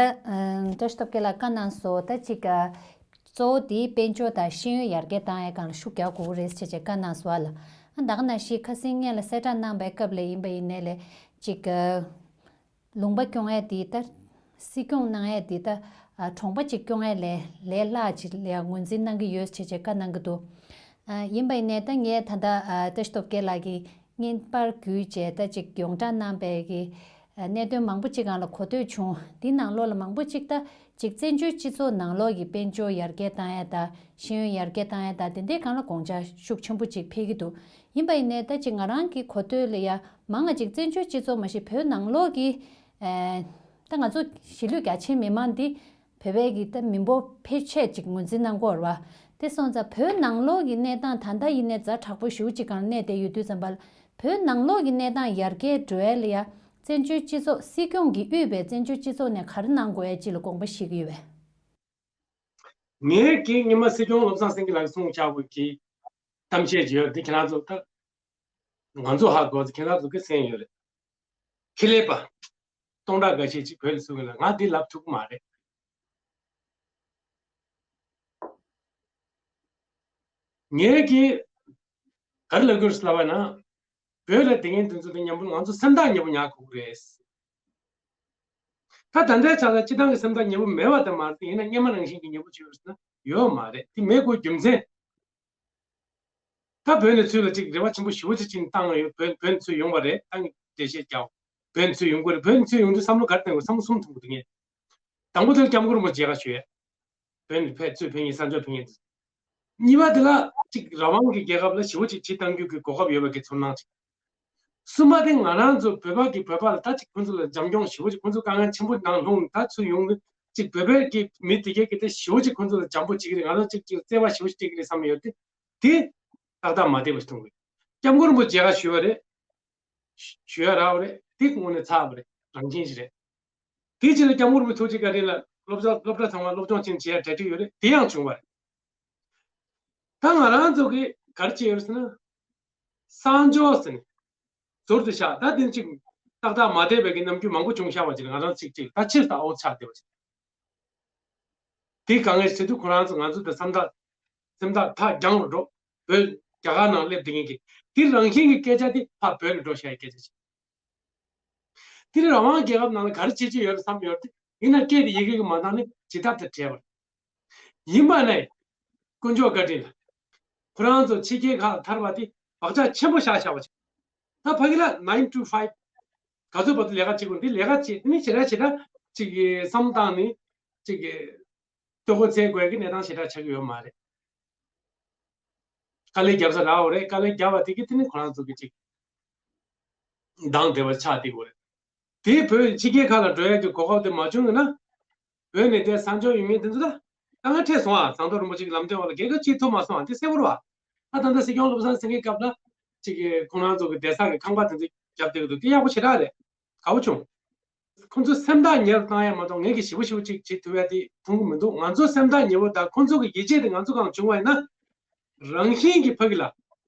བཀྲ་ཤིས་སྟོབས་རྒྱལ་ལགས་བཀའ་གནང་སོང་། ད་ཅིག་གཙོ་བོ་དེའི་དཔལ་འབྱོར་དང་ཤེས་ཡོན་ཡར་རྒྱས་བཏང་ཡའི་སྒང་ལ་ཤུགས་རྒྱག་དགོས་ཀྱི་རེད་ཟེར་བྱས་བཀའ་གནང་སོང་བ་ལ། ད་ག་ནང་བཞིན་ཁ་སང་སྔོན་ལ་གསལ་བསྒྲགས་གནང་པའི་སྐབས་ལ་ཡིན་པ་ཡིན་ནའི་ལས་ཅིག་ལུང་པ་སྐྱོང་ཡས་དེ་ད་སྲིད་སྐྱོང་གནང་ཡས་དེ་ད་གྲོང་པ་ཅིག་སྐྱོང་ཡས་ལས་ལས་སླ་ཅིག་ལ་ཡང་ངོས་འཛིན་གནང་གི་ཡོད་ཟེར་བྱས་བཀའ་གནང་གི་འདུག་ཡིན་པ་ཡིན་ནའི་ད་ངས་ད་ལྟ་བཀྲ་ཤིས་སྟོབས་རྒྱལ་ལགས་ཀྱིས་བརྙན་པར་བརྒྱུད་བྱས་ད་ཅིག་ཡོངས་གྲགས་གནང་པའི་གི་གནད་དོན་མང་པོ་ཅིག་སྒང་ལ་གོ་ཐོས་བྱུང་། འདི་ནང་ལོགས་ལ་མང་པོ་ཅིག་ད་ཅིག་བཙན་བྱོལ་སྤྱི་ཚོགས་ནང་ལོགས་ཀྱི་དཔལ་འབྱོར་ཡར་རྒྱས་བཏང་ཡ་ད་ཤེས་ཡོན་ཡར་རྒྱས་བཏང་ཡ་ད་དེ་འདྲའི་སྒང་ལ་དགོངས་འཆར་ཤུགས་ཆེན་པོ་ཅིག་འཕེལ་གྱི་འདུག་ཡིན་པ་ཡིན་ནའི་ད་ཅིག་ང་རང་གི་གོ་ཐོས་ལ་ཡ་མང་ང་ཅིག་བཙན་བྱོལ་སྤྱི་ཚོགས་མ་གཞི་བོད་ནང་ལོགས་ཀྱི་ད་ང་ཚོ་གཞིས་ལུས་རྒྱ་ཆེའི་མི་མང་འདི་བོད་པའི་གི་ད་མི་འབོར་ཕལ་ཆེར་ཅིག་ངོས་འཛིན་གནང་གི་ཡོད་རེད་བ། དེ་སོང་ཙང་བོད་ནང་ལོགས་ཀྱི་གནས་སྟངས་ད་ལྟ་ཡིན་ནའི་ཛ་དྲག་པོ་ཞེ་པོ་ཅིག་སྒང་གནས་བསྡད་ཡོད་དུས་ཙམ་པ་ལ་བོད་ནང་ལོགས་ཀྱི་གནས་སྟངས་ཡར་རྒྱས་འགྲོ་ཡ་ལ་ཡ་བཙན་བྱོལ་སྤྱི་ཚོགས་སྲིད་སྐྱོང་གིས་དབུས་པའི་བཙན་བྱོལ་སྤྱི་ཚོགས་ནས་ག་རེ་གནང་དགོས་ཡ་ཅིག་ལ་དགོངས་པ་བཞེས་ཀྱི་ཡོད་པས། ངས་ཀྱི་ཉི་མ་སྲིད་སྐྱོང་བློ་བཟང་སེང་གེ་ལགས་གསུངས་བཞག་པའི་གི་གཏམ་བཤད་ཅིག་ཡོད་དེ་ཁྱེད་རང་ཚོ་ད་ང་ཚོ་ཧ་གོ་ཚེ་ཁྱེད་རང་ཚོ་གི་གསན་ཡོད་རེད། ཁེ་ལས་པ་སྟོང་ཕྲག་འགའ་ཤས་ཅིག་བོད་ལ་བཙུགས་ཡོད་ལ་ང་འདི་ལབ་ཐུབ་ཀྱི་མ་རེད། ངས་ཀྱི་ག་རེ་ལབ་དགོས་རེད་ལབ་པ་ན་བོད་ལ་དེ་ངན་དེ་ཚོ་དང་མཉམ་པོ་ང་ཚོ་སེམས་ཐག་ཉེ་པོ་ཉར་དགོས་ཀྱི་རེད། ད་ད་ལྟའི་ཆ་ལ་སྤྱི་བཏང་གི་སེམས་ཐག་ཉེ་པོ་མེད་པ་དེ་མ་རེད། ཡིན་ན་སྔོན་མ་ནང་བཞིན་གྱི་ཉེ་པོ་ཅིག་ཡོད་རེད་ཟེར་ན་ཡོད་མ་རེད། དེ་མེད་དགོས་རྒྱུ་མཚན། ད་བོད་ནས་ཚུར་ལ་ཅིག་རེ་བ་ཆེན་པོ་ཞེ་པོ་ཅིག་ཅིག་བཏང་ཡོད། བོད་བོད་ནས་ཚུར་ཡོང་བ་རེད། ད་ངས་འགྲེལ་བཤད་རྒྱག་བོད་ནས་ཚུར་ཡོང་དགོས་རེད། བོད་ནས་ཚུར་ཡོང་དུས་བསམ་བློ་ག་རེ་གཏོང་དགོས། བསམ་བློ་གསུམ་གཏོང་དགོས་འདུག་ངས་དང་པོ་དེ་ལ་སྐྱབས་མགོན་རིན་པོ་ཆེ་མཇལ་ཁ་ཞུ་ཡས། བོད་ནས་ཕེབས་ཚུར་ཕེབས་མཁན་གསར་འབྱོར་ཕེབས་མཁན་དེ། གཉིས་པ་དེ་ལ་ཅིག་རང་དབང་གི་རྒྱལ་ཁབ་ལ་ཞེ་པོ་ཅིག་ཇི་གཏང་རྒྱུ་གི་གོ་སྐབས་ཡོད་པའི་གི་ཚོར་སྣང་ཅིག་གསུམ་པ་དེ་ང་རང་ཚོ་བོད་པ་གི་བོད་པ་ལ་ད་ཅིག་ཁོང་ཚོ་ལ་བྱམས་སྐྱོང་ཞེ་པོ་ཅིག་ཁོང་ཚོ་དཀའ་ངལ་ཆེན་པོ་ནང་ལྷུང་ནས་ད་ཚུར་ཡོང་ནས་ཅིག་བོད་པའི་གི་མི་དེ་གས་གི་ད་ཞེ་པོ་ཅིག་ཁོང་ཚོ་ལ་བྱམས་པོ་བྱེད་ཀྱི་རེད། ང་རང་ཅིག་ཅིག་བརྩེ་བ་ཞེ་པོ་ཅིག་སྤྲད་ཀྱི་རེད་བསམ་ཡོད་དེ། དེ་ཏག་ཏག་མ་བསྡད་པ་ཞིག་མཐོང་གི། སྐྱབས་མགོན་རིན་པོ་ཆེ་མཇལ་ཁ་ཞུས་པ་རེད། ཞུ་ཡ་རག་པ་རེད། དེ་དངོས་གནས་ཚར་བ་རེད། རང་བཞིན་ཞིག་རེད། དེའི་རྗེས་ལ་སྐྱབས་མགོན་རིན་པོ་ཆེ་ཐུགས་རྗེ་བཀའ་དྲིན་ལ་སློབ་གྲྭ་སློབ་གྲྭ་ཚང་མ་སློབ་སྦྱོང་ཅན་བྱེད་ཡ་གྲ་སྒྲིག་ཡོད་རེད། དེ་ཡང་བྱུང་བ་རེད། ད་ང་རང་ཚོ་གིས་ག་རེ་བྱས་ཡོད་ཟེར་ན། གསང་སྦྱོར་ཟེར་ནས་ཟུར་དུ་བཞག་ད་དེ་ཅིག་ཏག་ཏག་མ་བསྡད་པའི་གི་རྣམ་འགྱུར་མང་པོ་བྱུང་ཤག་པ་ཅིག་ང་རང་ཅིག་ཅིག་ད་ཕྱིར་ད་ཨོ་ཆགས་བསྡད་པ་ཅིག་དེ་གང་ངེས་བྱེད་དུས་ཁོ་རང་ཚོ་ང་ཚོ་དང་སེམས་ཐག་སེམས་ཐག་ཐག་རྒྱང་རུ་འགྲོ། བོད་རྒྱ་གར་ནང་སླེབས་བསྡད་མཁན་གྱི་དེ་རང་བཞིན་གྱི་སྐད་ཆ་དེ་ཕར་བོད་ལ་འགྲོ་བཞག་ཡའི་སྐད་ཆ་ཞིག་དེ་རང་དབང་རྒྱལ་ཁབ་ནང་ལ་ག་རེ་བྱེད་ཀྱི་ཡོད་རེད་བསམ་ཡོད་དེ་ཡིན་ན་སྐད་དེ་ཡི་གེ་གི་མ་བཏང་ནས་ཇི་ལྟར་དུ་བྲལ་བ་རེད། ཡིན་པ་ནས་དཀོན་མཆོག་བཀའ་དྲིན་ལ་ཁོ་རང་ཚོ་ཕྱི་རྒྱལ་ཁག་ལ་ཐར་བ་དེ་བག་ཆགས་ཆེན་པོ་བཞག་བཞག་པ་ཅིག་ད་ཕ་གི་ལ་nine to five ག་ཚོད་བར་དུ་ལས་ཀ་བྱེད་དགོས་འདི་ལས་ཀ་བྱེད་དེ་ནི་ཞེ་དྲག་ཞེ་དྲག་ཅིག་གི་བསམ་བཏང་ནས་ཅིག་གི་ལྟོ་གོས་འཚོལ་དགོས་ཀྱི་གནས་སྟངས་ཞེ་དྲག་ཆགས་ཀྱི་ཡོད་མ་རེད། དཀའ་ལས་བརྒྱབ་ས་རག་འོ་རེད། དཀའ་ལས་བརྒྱབ་པ་དེ་གི་དེ་ནི་ཁོ་རང་ཚོ་གི་ཅིག་འདང་བདེ་བ་ཆགས་བསྡད་ཡོད་རེད། དེའི་བོད་ཕྱི་རྒྱལ་ཁག་ལ་འགྲོ་ཡག་གི་གོ་སྐབས་དེ་མ་བྱུང་ཡོད་ན། བོད་ནས་དེ་གསང་སྦྱོར་ཡོད་མཁན་དེ་ཚོ་ད་ད་ང་ཁྲེལ་སོང་ཨ། ཟམ་གདོང་རིན་པོ་ཆེ་གི་ལམ་སྟོན་འོག་ལ་རྒྱལ་ཁབ་ཅིག་ཐུབ་མ་སོང་ཨ། དེ་གསལ་པོ་རེད་བ། ད་ལྟ་སྲིད་སྐྱོང་བློ་བཟང་སེང་གེའི་སྐབས་ལ་ཅིག་གི་ཁོང་རང་ཚོ་གི་བསྡད་ས་གི་ཁང་པ་དེ་ཚོ་རྒྱབ་བསྡད་ཀྱི་འདུག་དེ་ཡག་པོ་ཞེ་དྲག་རེད། དགའ་པོ་བྱུང་། ཁོང་ཚོའི་སེམས་ཐག་ཉེ་རུ་བཏང་ཡ་མ་གཏོགས་ངས་ཀྱི་ཞེ་པོ་ཞེ་པོ་ཅིག་བྱེད་ཐུབ་ཡ་དེ་མཐོང་གི་མི་འདུག་ང་ཚོའི་སེམས་ཐག་ཉེ་བོ་དང་ཁོང་ཚོ་གི་ཡིད་ཆེས་དེ་ང་ཚོ་གང་བྱུང་བ་ཡིན་ན། རང་བཞིན་གྱིས་ཕ་གི་ལ།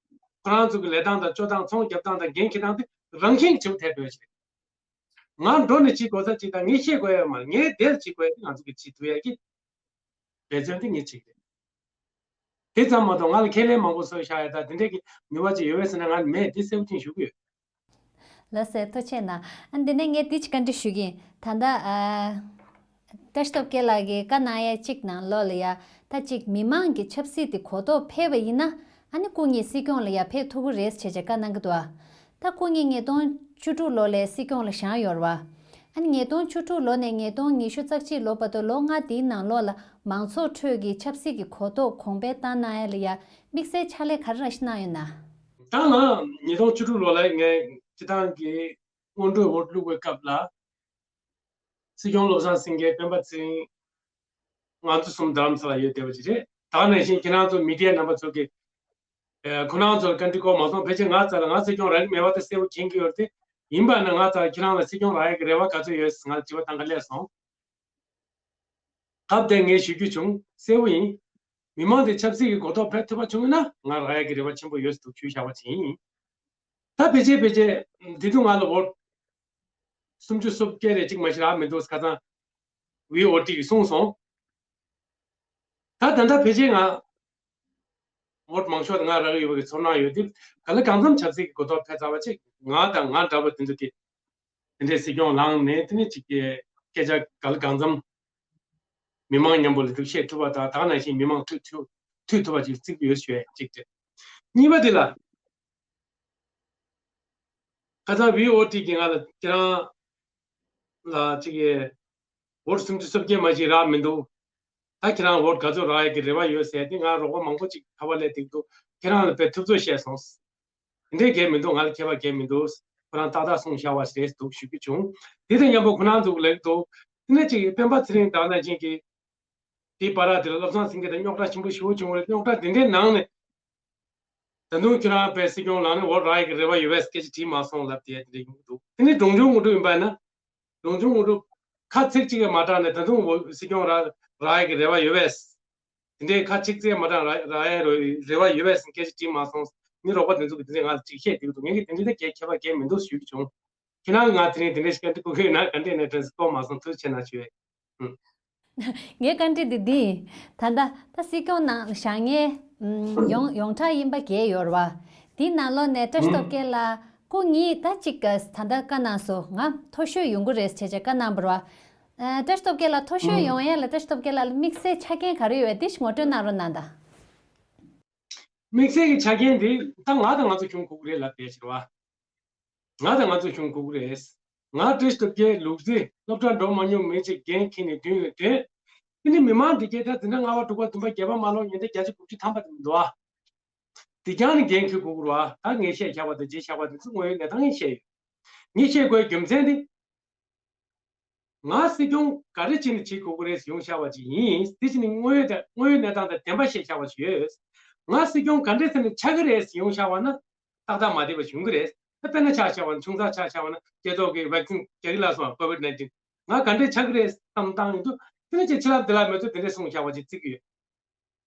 ཁོ་རང་ཚོ་གི་ལས་སྟངས་དང་སྤྱོད་སྟངས་ཚོང་རྒྱབ་སྟངས་དང་འགན་འཁྱེར་སྟངས་དེ་རང་བཞིན་གྱིས་བྱེད་པོ་ཐེབས་ཡོད་ཅིག་ང་འགྲོ་ནས་བྱེད་དགོས་ས་ཅིག་དང་ངས་ཤེས་དགོས་ཡ་མ་རེད། ངས་དེར་བྱེད་དགོས་ཡ་དེ་ང་ཚོ་གི་བྱེད་ཐུབ་ཡ་གི་འབད་བརྩོན་དེ་ངས་བྱེད་ཀྱི་རེད། དེ་ཙམ་མ་གཏོགས་ང་ལ་ཁས་ལེན་མང་པོ་བཟོས་བཞག་ཡ་ད་དེ་འདྲས་ཀྱི་ནུས་པ་ཅིག་ཡོད་པས་ཟེར་ན་ང་མེད་དེ་གསལ་པོ་ཅིག་ཞུ་གི་ཡོད། ལགས་སེ་ཐུགས་རྗེ་གནང་། ཨ་འདི་ནས་ངས་འདི་ཅིག་བཀའ་འདྲི་ཞུ་གི་ཡིན། ད་ལྟ་ཨ་བཀྲ་ཤིས་སྟོབས་རྒྱལ་ལགས་ཀྱིས་བཀའ་གནང་ཡ་གཅིག་ནང་ལོགས་ལ་ཡ་ད་ཅིག་མི་མང་གི་ཆབ་སྲིད་དེ་གོ་རྟོགས་འཕེལ་བ་ཡིན་ན་ཨ་ནི་སྐུ་ཉིད་སྲིད་སྐྱོང་ལ་ཡ་ཕེབས་ཐུབ་ཀྱི་རེད་ཟེར་བྱས་བཀའ་གནང་གི་འདུག་ཨ། ད་སྐུ་ཉིད་ཉིས་སྟོང་བཅུ་དྲུག་ལོ་ལ་སྲིད་སྐྱོང་ལ་བཞེངས་ཡོད་རེད་བ། ཨ་ནི་ཉིས་སྟོང་བཅུ་དྲུག་ལོ་ནས་ཉིས་སྟོང་ཉི་ཤུ་རྩ་གཅིག་ལོ་བར་དུ་ལོ་ལྔ་འདིའི་ནང་ལོགས་ལ་མང་ཚོགས་ཁྲོད་ཀྱི་ཆབ་སྲིད་ཀྱི་གོ་རྟོགས་གོང་འཕེལ་བཏང་གནང་ཡ་ལ་ཡ་དམིགས་བསལ་ཕྱག་ལས་ག་རེ་ར་ཞིག་གནང་ཡོད་ན། ད་ང་ཉིས་སྟོང་བཅུ་དྲུག་ལོ་ལ་ངས་སྤྱི་བཏང་གི་སྔོན་འགྲོའི་འོས་བླུག་པའི་སྐབས་ལ། སྲིད་སྐྱོང་བློ་བཟང་སེང་གེ་སྤེན་པ་ཚེ་རིང་། ང་ཚོ་གསུམ་རྡ་རམ་ས་ལ་ཡོད་བསྡད་པ་ཅིག་རེད། ད་ནང་བཞིན་ཁྱེད་རང་ཚོ་མི་ཌི་ཡ་རྣམ་པ་ཚོ་གིས་ཨ་ཁོ་རང་ཚོར་བཀའ་འདྲི་སྐོར་མ་སོང་། ཕལ་ཆེར་ང་རྩ་ལ་ང་སྲིད་སྐྱོང་རག་གི་མེད་པ་དེ་གསལ་པོ་མཁྱེན་གྱི་ཡོད་རེད་དེ། ཡིན་པ་ན་ང་རྩ་ལ་ཁྱེད་རང་ལ་སྲིད་སྐྱོང་རག་ཡག་གི་རེ་བ་ག་ཚོད་ཡོད་ཟེར་ང་ལ་དྲི་བ་བཏང་ག་སླེབས་སོང་། སྐབས་དེ་ངས་ཞུ་རྒྱུ་བྱུང་། གསལ་པོ་ཡིན། མི་མང་དེ་ཆབ་སྲིད་ཀྱི་གོ་རྟོགས་འཕེལ་ཐུབ་པ་བྱུང་ན་ང་རག་ཡག་གི་རེ་བ་ཆེན་པོ་ཡོད་འདུག་ཞུས་བཞག་པ་ཅིག་ཡིན། ད་ཕལ་ཆེར་ཕལ་ཆེར་འདི་དུས་ང་ལ་འོ་སུམ་ཅུ་སོ་བརྒྱད་རེ་གཅིག་མ་ཞིག་རག་མི་འདུག་ཁ་སང་བྷི་ཨོ་ཊི་གིས་གསུངས་སོང་། ད་ད་ལྟ་ཕལ་ཆེར་ང་འོ་མང་ཤོས་ང་རག་ཡོད་པའི་ཚོར་སྣང་ཡོད་དེ། ག་ལེ་གང་འཚམ་ཆབ་སྲིད་ཀྱི་གོ་རྟོགས་འཕེལ་ཚར་བ་ཅིག་ང་དང་ང་འདྲ་བ་དེ་ཚོ་གི་དེ་འདྲའི་སྲིད་སྐྱོང་ལངས་ནས་དེ་ནས་ཅིག་གི་སྐད་ཆ་ག་ལེ་གང་འཚམ་མི་མང་མཉམ་པོ་ལ་འདུག་བཤད་ཐུབ་པ་དང་ད་ག་ནང་བཞིན་མི་མང་ཐུག་ཐུག་ཐུག་ཐུབ་པ་ཅིག་བརྩི་གི་ཡོད་ཞུ་ཡ་གཅིག་རེད། གཉིས་པ་དེ་ལ་ཁ་སང་བྷི་ཨོ་ཊི་གིས་ང་ལ་ཁྱེད་རང་ལ་ཅིག་གི་འོ་སུམ་ཅུ་སོ་བརྒྱད་མ་ཞིག་རག་མི་འདུག་ད་ཁྱེད་རང་འོ་ག་ཚོད་རག་ཡག་གི་རེ་བ་ཡོད་ཟེར་ཏེ་ང་རོགས་པ་མང་པོ་ཅིག་ཁ་པར་སླེབས་ཏེ་འདུག་ཁྱེད་རང་ལ་དཔེ་ཐུབ་ཚོད་བཤད་སོང་། དེ་འདྲའི་གལ་མི་འདུག་ང་ལ་ཁྱད་པར་གལ་མི་འདུག་ཁོ་རང་ཏག་ཏག་གསུངས་བཞག་པ་རེད་འདུག་ཞུ་རྒྱུ་བྱུང་། དེ་དང་མཉམ་པོ་ཁོ་རང་ཚོ་ལབ་འདུག་དེ་ནས་ཅིག་སྤེན་པ་ཚེ་རིང་དང་ནང་བཞིན་གྱི་དེའི་བར་དེ་ལ་བློ་བཟང་སེང་གེ་དང་རྙོག་དྲ་ཆེན་པོ་ཞེ་པོ་བྱུང་བ་རེད། རྙོག་དྲ་དེ་འདྲའི་ནང་ནས་ད་དུང་ཁྱེད་རང་དཔེ་སྲིད་སྐྱོང་ལངས་ནས་འོ་རག་ཡག་གི་རེ་བ་ཡོད་པས་སྐད་ཆ་དྲིས་མ་སོང་ལབ་དེ་དེ་འདྲ་ཡོང་གི་འདུག་དེ་ནས་འབྲོང་ཆུང་ངོ་དྲུག་ཡིན་པ་ན། འབྲོང་ཆུང་ངོ་དྲུག་ཁ་ཚིག་གཅིག་ལས་མ་གྲགས་ནས་ད་དུང་འོ་སྲིད་སྐྱོང་རག་རག་ཡག་གི་རེ་བ་ཡོད་པས། དེ་འདྲའི་ཁ་གཅིག་ཙམ་མ་གྲགས་ར་ར་ཡ་རོ་རེ་བ་ཡོད་པས་སྐད་ཆ་དྲིས་མ་སོང་། ངའི་རོགས་པ་དེ་ཚོ་གིས་དེ་འདྲའི་ང་ལ་ཅིག་བཤད་བསྡད་ཀྱི་འདུག་ངས་ཀྱིས་དེ་འདྲའི་ད་གའི་ཁྱད་པར་གའི་མི་འདུག་ཞུ་གི་བྱུང་། ཁྱེད་རང་གིས་ང་དེ་རིང་དེ་འདྲའི་ཞིག་བཀའ་འདྲི་བསྐུར་གི་ཡོད་ན་ག་འདྲས་ནས་དྲན་གསོ་མ་སོང་ཐུགས་རྗེ་ཆེ་གནང་ཞུ་ཡས། ངའི་བཀའ་འདྲི་འདི་འདི་ཡིན། ད་ལྟ་ད་སྲིད་སྐྱོང་ནང་བཞེངས་མཁན་ཡོངས་ཡོངས་གྲགས་ཡིན་པ་བརྒྱད་ཡོད་རེད་བ། དེའི་ནང་ལོགས་ནས་བཀྲ་ཤིས་སྟོབས་རྒྱལ་ལགས་སྐུ་ཉིད་ད་ཅིག་ད་ལྟ་བཀའ་གནང་སོང་། ང་མཐོ་ཤོས་ཡོང་གི་རེད་ཟེར་བྱས་བཀའ་གནང་བ་རེད་བ། ཨ་བཀྲ་ཤིས་སྟོབས་རྒྱལ་ལགས་མཐོ་ཤོས་ཡོང་ཡ་ལ་བཀྲ་ཤིས་སྟོབས་རྒྱལ་ལགས་ལ་དམིགས་བསལ་ཆ་རྐྱེན་ག་རེ་ཡོད་པས་དེ་ཞིག་ངོ་སྤྲོད་གནང་རོགས་གནང་དང་། དམིགས་བསལ་གྱི་ཆ་རྐྱེན་དེ་ད་ང་དང་ང་ཚོ་ཁྱོང་དགོས་ཀྱི་རེད་ལབ་བསྡད་ཕྱིར་བ། ང་དང་ང་ཚོ་ཁྱོང་དགོས་ཀྱི་རེད། ང་བཀྲ་ཤིས་སྟོབས་རྒྱལ་ལུག་རྫི་སློབ་གྲྭ་འགྲོ་མ་མྱོང་མི་གཅིག་འགན་འཁྱེར་ནས་མདུན་ལ་བསྡད། དེ་ནི་མི་མང་འདི་གས་ད་འཛིན་གྲྭ་ལྔ་པ་དྲུག་པ་བདུན་པ་བརྒྱད་པ་མ་ལོག་ཉིན་ལྟར་བརྒྱ་ཆ་དགུ་བཅུ་ཐམ་པ་དེ་མི་འདུག་ཨ། དེ་རྐྱང་ནི་འགན་འཁྱེར་དགོས་ཀྱི་རེད་བ། ད་ངས་བཤད་བཞག་པ་དང་རྗེས་བཞག་པ་དེ་ཚོ་དངོས་ཡོད་གནས་སྟངས་ངས་བཤད་ཡོད། ངས་བཤད་དགོས་རྒྱུ་མཚན་དེ། ང་སྲིད་སྐྱོང་ག་རེ་བྱས་ནས་བྱེད་དགོས་ཀྱི་རེད་ཡོང་བཞག་པ་ཅིག་ཡིན། དེ་བྱས་ནས་དངོས་ཡོད་དང་དངོས་ཡོད་གནས་སྟངས་དང་བདེན་པ་བཤད་བཞག་པ་ཅིག་ཡོད། ང་སྲིད་སྐྱོང་ག་འདྲས་ཟེར་ནས་ཆགས་ཀྱི་རེད་ཡོང་བཞག་པ་ན་ཏག་ཏག་མ་བདེ་བ་ཞིག་ཡོང་གི་རེད། ད་དཔེར་ན་ཆ་བཞག་པ་ན་ཆུང་ཙག་ཆ་བཞག་པ་ན་སྐྱེ་ཐོག་གི་ཝེག་སིན་རྒྱག་གི་ལ་སོང་ཀོ་ཝིད་ནའིན་ཊིན། ང་ག་འདྲས་ཆགས་ཀྱི་རེད་བསམ་བཏང་ཡོང་དུས་དེ་ནས་ཅིག་ཕྱི་ལབ་དེ་ལབ་མེད་ཚུལ་དེ་འདྲས་གསུངས་བཞག་པ་ཅིག་བརྩི་གི་ཡོད།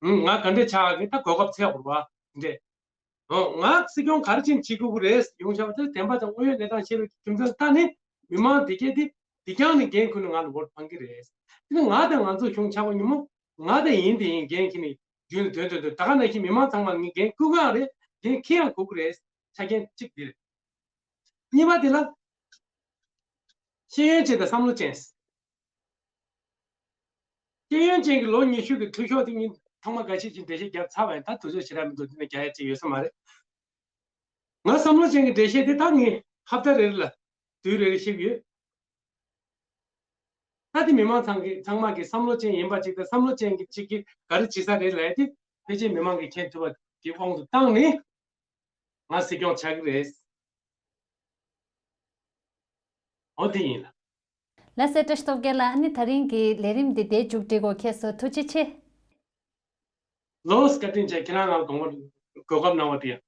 ང་ག་འདྲས་ཆགས་ཀྱི་ད་གོ་སྐབས་འཚོལ་དགོས་རེད་བ་འདྲས། ང་སྲིད་སྐྱོང་ག་རེ་བྱས་ནས་བྱེད་དགོས་ཀྱི་རེད་ཡོང་བཞག་པ་དེ་བདེན་པ་དང་དངོས་ཡོད་གནས་སྟངས་ཤེས་པའི་རྒྱུ་མཚན་ལྟ་ནས་མི་མང་དེ་གས་དེ་དེ་རྐྱང་ནས་འགན་ཁུར་ནས་ང་ལ་འོ་ཕང་གི་རེད། དེ་ནི་ང་དང་ང་ཚོ་གཞུང་ཆགས་པ་ཉིན་མོ་ང་དང་ཡིན་དེ་ཡིན་འགན་འཁྱེར་ནས་རྒྱུན་ལ་དོན་དོན་དོན་ད་ག་ནང་བཞིན་མི་མང་ཚང་མ་ངས་འགན་འཁུར་གང་རེད། འགན་འཁྱེར་ཡང་དགོས་ཀྱི་རེད། ཆ་རྐྱེན་གཅིག་འདི་རེད། གཉིས་པ་དེ་ལ། ཤེས་ཡོན་ཅན་དང་བསམ་བློ་ཅན། ཤེས་ཡོན་ཅན་གྱི་ལོ་ཉི་ཤུ་གི་འཐུས་ཤོར་དེ་ཉིན་ཐོག་མ་འགའ་ཤས་ཀྱིས་འགྲེལ་བཤད་བརྒྱབ་ཚར་བ་ཡིན། ད་དུས་ཚོད་ཞེ་དྲག་མི་འདུག་དེ་ནས་རྒྱག་ཡ་ཅིག་ཡོད་ས་མ་རེད། ང་བསམ་བློ་ཅན་གྱི་འགྲེལ་བཤད་དེ་ད་ངས་ཧབ་ཏ་རེ་རེ་ལ་དུས་རེ་རེ་བཤད་ཀྱི་ཡོད། ད་དེ་མི་མང་ཚང་གི་ཚང་མ་གི་བསམ་བློ་ཅན་ཡིན་པ་ཅིག་དང་བསམ་བློ་ཅན་གྱི་ཅིག་གིས་ག་རེ་བྱེད་ས་རེད་ལབ་ཡ་དེ་ཕལ་ཆེར་མི་མང་གིས་མཁྱེན་ཐུབ་པ་གི་དབང་དུ་བཏང་ནས་ང་སྲིད་སྐྱོང་ཆགས་ཀྱི་རེད། འོ་དེ་ཡིན་ལ། ལགས་སེ་བཀྲ་ཤིས་སྟོབས་རྒྱལ་ལགས། ཨ་ནི་ད་རིང་གི་ལས་རིམ་འདི་འདིར་མཇུག་སྒྲིལ་དགོས། ཁྱེད་ཚོ་ཐུགས་རྗེ་ཆེ། ལོས་བཀའ་དྲིན་ཆེ། ཁྱེད་རང་ང་དགོངས་པ་ གོ་སྐབས་གནང་བ་དེ་ཡང་